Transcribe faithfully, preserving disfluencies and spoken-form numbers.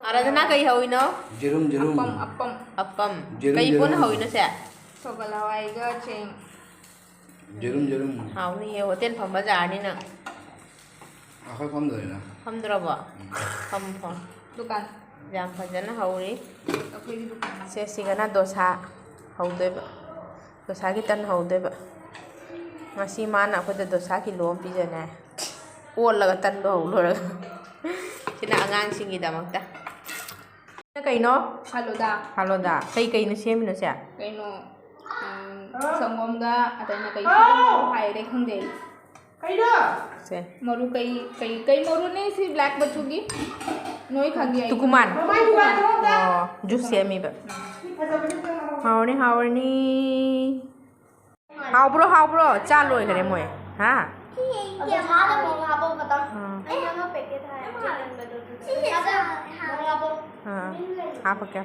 ꯑꯥꯔꯥꯙꯅꯥ, ꯀꯩ ꯍꯧꯏꯅꯣ? ꯌꯦꯔꯨꯝ, ꯌꯦꯔꯨꯝ꯫ ꯑꯄꯝ, ꯑꯄꯝ꯫ ꯑꯄꯝ꯫ ꯌꯦꯔꯨꯝ, ꯀꯩ ꯄꯣꯠꯅ ꯌꯦꯔꯨꯝ꯫ ꯍꯧꯏꯅꯣ ꯁꯦ? ꯁꯒꯣꯜ ꯍꯋꯥꯏꯒ ꯆꯦꯡ꯫ ꯌꯦꯔꯨꯝ, ꯌꯦꯔꯨꯝ꯫ ꯍꯥꯎꯅꯤꯌꯦ, ꯍꯣꯇꯦꯜ ꯐꯝꯕ ꯖꯥꯔꯅꯤ ꯅꯪ꯫ ꯑꯩꯈꯣꯏ ꯐꯝꯗꯣꯏꯅ꯫ ꯐꯝꯗ꯭ꯔꯕꯣ? ꯎꯝ꯫ ꯐꯝ, ꯐꯝ꯫ ꯗꯨꯀꯥꯟ꯫ ꯌꯥꯝ ꯐꯖꯅ ꯍꯧꯔꯤ꯫ ꯑꯩꯈꯣꯏꯒꯤ ꯗꯨꯀꯥꯟ꯫ ꯁꯦ, ꯁꯤꯒꯅ ꯗꯣꯁꯥ ꯍꯧꯗꯣꯏꯕ꯫ ꯗꯣꯁꯥꯒꯤ ꯇꯟ ꯍꯧꯗꯣꯏꯕ꯫ ꯉꯁꯤ ꯃꯥꯅ ꯑꯩꯈꯣꯏꯗ ꯗꯣꯁꯥ ꯀꯤꯂꯣ ꯑꯃ ꯄꯤꯖꯅꯤ ꯍꯥꯏ꯫ ꯑꯣꯠꯂꯒ ꯇꯟꯗꯣ ꯍꯧ ꯂꯣꯏꯔꯒ꯫ ꯁꯤꯅ ꯑꯉꯥꯡꯁꯤꯡꯒꯤꯗꯃꯛꯇ꯫ ꯁꯤꯅ ꯀꯩꯅꯣ? ꯐꯥꯂꯨꯗꯥ꯫ ꯐꯥꯂꯨꯗꯥ꯫ ꯀꯩ ꯀꯩꯅꯣ ꯁꯦꯝꯃꯤꯅꯣ ꯁꯦ? ꯀꯩꯅꯣ, ꯎꯝ, ꯁꯪꯒꯣꯝꯒ ꯑꯇꯩꯅ ꯀꯩ ꯍꯥꯎ! ꯁꯪꯒꯣꯝ ꯍꯥꯏꯔꯦ ꯈꯪꯗꯦ꯫ ꯀꯩꯅꯣ? ꯁꯦ꯫ ꯃꯔꯨ ꯀꯩ, ꯀꯩ, ꯀꯩ ꯃꯔꯨꯅꯦ ꯁꯤ black ꯃꯆꯨꯒꯤ? ꯅꯣꯏ ꯈꯪꯉꯦ ꯑꯩ꯫ ꯇꯨꯀꯨꯃꯥꯟ꯫ ꯃꯃꯥꯏ ꯗꯨꯀꯥꯟꯗ ꯊꯣꯛꯑꯣ꯫ ꯑꯣ, juice ꯁꯦꯝꯃꯤꯕ꯫ ꯎꯝ꯫ ꯁꯤ ꯐꯖꯕꯅꯤ ꯆꯪꯉꯛꯑꯣ꯫ ꯍꯥꯎꯔꯅꯤ, ꯍꯥꯎꯔꯅꯤ꯫ ꯍꯥꯎꯕ꯭ꯔꯣ, ꯍꯥꯎꯕ꯭ꯔꯣ? ꯆꯥ ꯂꯣꯏꯈꯔꯦ ꯃꯣꯏ꯫ ꯍꯥ? ꯑꯗꯣ ꯁꯥꯗ ꯃꯣꯔꯣꯛ ꯍꯥꯞꯄꯣ ꯈꯇꯪ꯫ ꯑꯥ꯫ ꯑꯩꯅ ꯑꯃ packet ꯍꯥꯏ-, ꯍꯥꯏꯔꯝꯕꯗꯣ ꯑꯗꯨꯗꯣ꯫ ꯁꯥꯗ ꯃꯣꯔꯣꯛ ꯍꯥꯞꯄꯣ꯫ ꯑꯥ꯫ ꯍꯥꯞꯄꯛꯀꯦ, ꯍꯥꯞꯄꯛꯀꯦ꯫